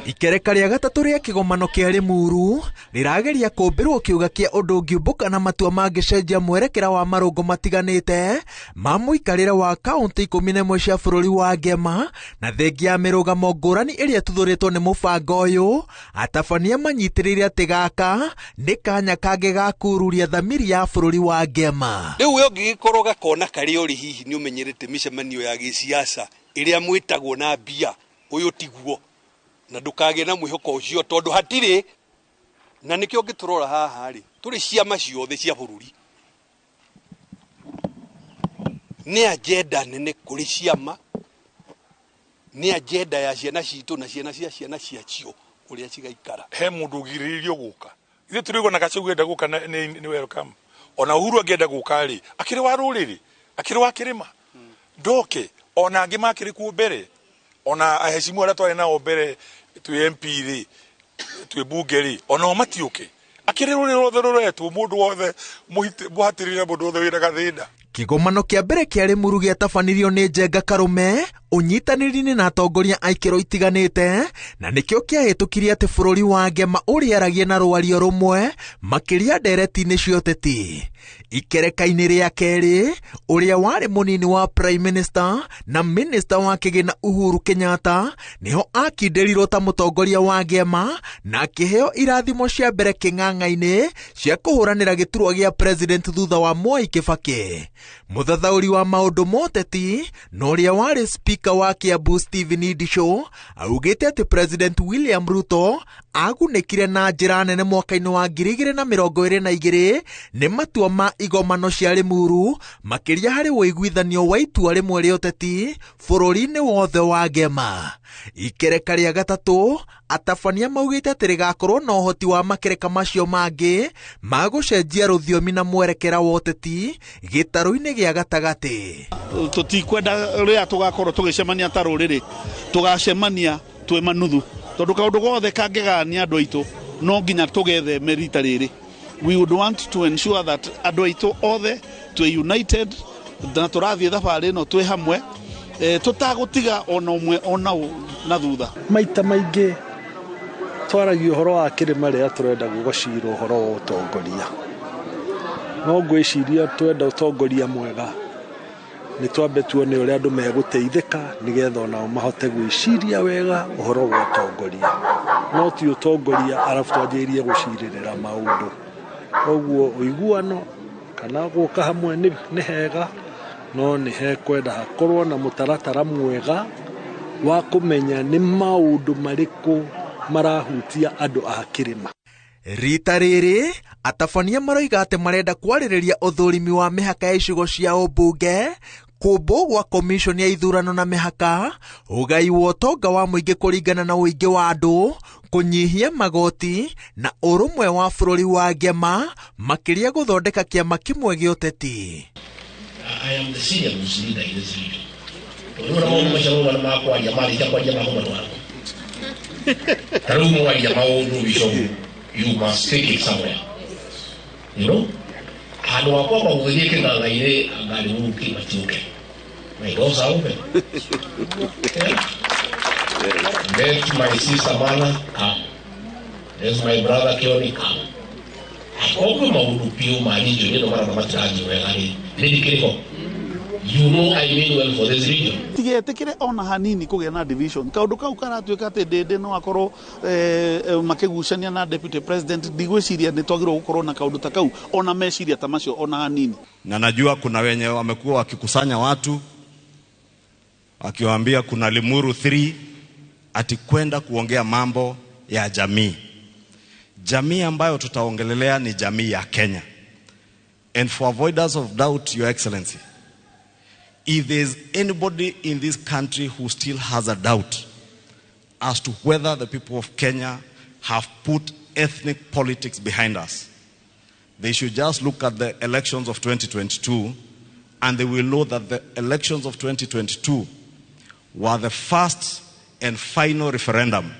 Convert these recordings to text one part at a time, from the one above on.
Ikereka rĩa gatatũ rĩa kĩgomano kĩa Limuru rĩrageria kũmbĩrwo kĩũga kĩa ũndũ ũngĩũmbũka na matua mangĩcenjia mwerekera wa marũngo matiganĩte ma mũikarĩre wa kaũntĩ 11 cia bũrũri wa Ngema, na thengia ya mĩrũgamo ngũrani ĩrĩa ĩtuthũrĩtwo nĩ mũbango ũyũ. Atabania manyitĩrĩire atĩ gaka nĩ kanya kangĩ ga kururia thamiri ya bũrũri wa Ngema. Rĩu we ũngĩgĩkorwo gakona karĩa ũrĩ, hihi nĩ ũmenyerete mĩcemanio ya gĩsiasa ĩrĩa mwĩtagwo na mbia, ũyũ tiguo, na ndũkagĩe na mwĩhoko ũcio tondũ hatirĩ. Na nĩkĩo ũngĩtũrora haha rĩ, tũrĩ ciama ciothe cia bũrũri, nĩ agenda nene kũrĩ ciama, nĩ agenda ya ciana citũ na ciana cia ciana ciacio ũrĩa cigaikara. He mũndũ ũgirĩrĩirio gũka? Ithuĩ tũrĩgwo na Gachagua enda gũka nĩ welcome. Ona Uhuru angĩenda gũka rĩ, akĩrĩ wa rũrĩrĩ, akĩrĩ wa kĩrĩma, ndoke. Ona angĩ makĩrĩ kuo mbere, ona aheshimu arĩa twarĩ nao mbere twĩ MP rĩ, twĩ bunge rĩ, onao matiũke. Akĩrĩ rũrĩrĩ rwothe rũretwo, mũndũ wothe mũhatĩrĩre, mũndũ wothe wĩna gathĩna. Kĩgomano kĩa mbere kĩa Limuru gĩatabanirio nĩ Njenga Karume ũnyitanĩri-inĩ na atongoria a ikĩro itiganĩte, na nĩkĩo kĩahĩtũkirie atĩ bũrũri wa Ngema ũrĩaragie na rwario rũmwe makĩria ndereti-inĩ cia ũteti. Ikereka-inĩ rĩa kerĩ, ũrĩa warĩ mũnini wa Prime Minister na Minister wa kĩgĩna Uhuru Kenyatta nĩho akindĩrirwo ta mũtongoria wa Ngema na akĩheo irathimo cia mbere kĩng'ang'a-inĩ cia kũhũranĩra gĩturwa gĩa president thutha wa Mwai Kibaki. Mũthathaũri wa maũndũ ma ũteti na ũrĩa warĩ speaker wa Kiambu Stephen Ndichu augĩte atĩ President William Ruto agunĩkire na njĩra nene mwaka-inĩ wa 2022 nĩ matua ma igomano cia Limuru, makĩria harĩ ũiguithanio wa itua rĩmwe rĩa ũteti bũrũri-inĩ wothe wa Ngema. Ikereka rĩa gatatũ, atabania maugĩte atĩ rĩgakorwo na ũhoti wa makereka macio mangĩ ma gũcenjia rũthiomi na mwerekera wa ũteti gĩtarũ-inĩ gĩa gatagatĩ. Tũtikwenda rĩrĩa tũgakorwo tũgĩcemania ta rũrĩrĩ tũgacemania twĩ manuthu, tondũ kaũndũ gothe kangĩgania andũ aitũ no nginya tũgetheme rita rĩrĩ. We would want to ensure that andũ aitũ othe twĩ united na tũrathiĩ thabarĩ ĩno twĩ hamwe, tũtagũtiga ona ũmwe ona ũ na thutha. Maita maingĩ twaragia ũhoro wa kĩrĩma rĩrĩa tũrenda gũgacira ũhoro wa ũtongoria, no ngwĩciria twenda ũtongoria mwega nĩ twambe tuone ũrĩa andũ megũteithĩka nĩgetha onao mahote gwĩciria wega ũhoro wa ũtongoria, no ti ũtongoria arabu twanjĩrĩrie gũcirĩrĩra maũndũ. Koguo ũiguano kana gũka hamwe nĩ hega, no nĩ hekwenda hakorwo na mũtaratara mwega wa kũmenya nĩ maũndũ marĩkũ marahutia andũ a kĩrĩma. Rita rĩrĩ atabania maroiga atĩ marenda kwarĩrĩria ũthũrimi wa mĩhaka ya icigo cia ũmbunge, kũmbwo gwa commission ya ithurano na mĩhaka, ũgai wa ũtonga wa mũingĩ kũringana na ũingĩ wa andũ, kũnyihia magoti na ũrũmwe wa bũrũri wa Ngema, makĩria gũthondeka kĩama kĩmwe gĩa ũteti. I am the senior most leader in this region. Tondũ na maũndũ macio mauma ma kwaria marĩkia kwaria makũmatwara. Ta rĩu mwaria maũndũ, Bishop, you must take it somewhere. You know? Handũ ha kwamba gũgĩthiĩ kĩng'ang'a-inĩ ngari mũki matiũke. My doors are open. Yeah. Let my sister Mana come. Let my brother Kioni come. Akorwo maũndũ biũ ma region ĩno marona matirathiĩ wega rĩ, nĩ ndikĩrĩ ho. You know I mean well for this region. Tigetĩkĩre ona hanini kũgĩa na division. Kaũndũ kau karatuĩka atĩ Ndĩndĩ no akorwo makĩgucania na deputy president, ndigwĩciria nĩ twagĩrĩirwo gũkorwo na kaũndũ ta kau ona meciria ta macio ona hanini. Na najua kuna wenye wamekuwa wakikusanya watu wakiwaambia kuna Limuru 3 ati kwenda kuongea mambo ya jamii. Jamii ambayo tutaongelelea ni jamii ya Kenya. And for avoidance of doubt, Your Excellency, if there is anybody in this country who still has a doubt as to whether the people of Kenya have put ethnic politics behind us, they should just look at the elections of 2022 and they will know that the elections of 2022 were the first and final referendum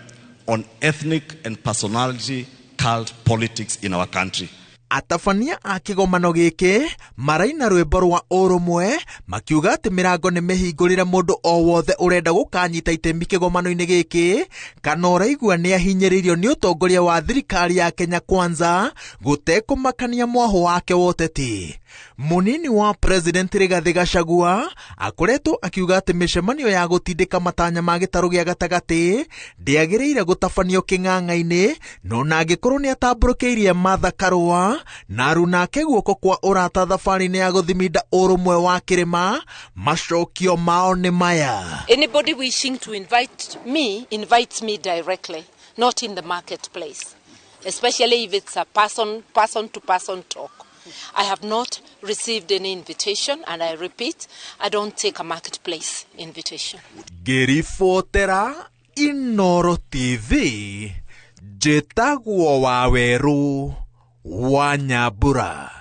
on ethnic and personality cult politics in our country. Atabania a kĩgomano gĩkĩ maraina rwĩmbo rwa ũrũmwe makiuga atĩ mĩrango nĩ mĩhingũrĩre mũndũ o wothe ũrenda gũkanyita itemi kĩgomano-inĩ gĩkĩ kana ũraigua nĩ ahinyĩrĩirio nĩ ũtongoria wa thirikari ya Kenya Kwanza gũtekũmakania mwahũ wake wa ũteti. Mũnini wa President Rigathĩ Gachagua akoretwo akiuga atĩ mĩcemanio ya gũtindĩka matanya ma gĩtarũ gĩa gatagatĩ ndĩagĩrĩire gũtabanio kĩng'ang'a-inĩ, no na angĩkorwo nĩ atambũrũkĩirie Martha Karua na arunake guoko kwa ũrata thabarĩ-inĩ ya gũthiminda ũrũmwe wa kĩrĩma, macokio mao nĩ maya. Anybody wishing to invite me, invites me directly, not in the marketplace, especially if it's a person to person talk. I have not received any invitation, and I repeat, I don't take a marketplace invitation. Ngĩribotera Inooro TV, njĩtagwo Wawerũ wa Nyambura.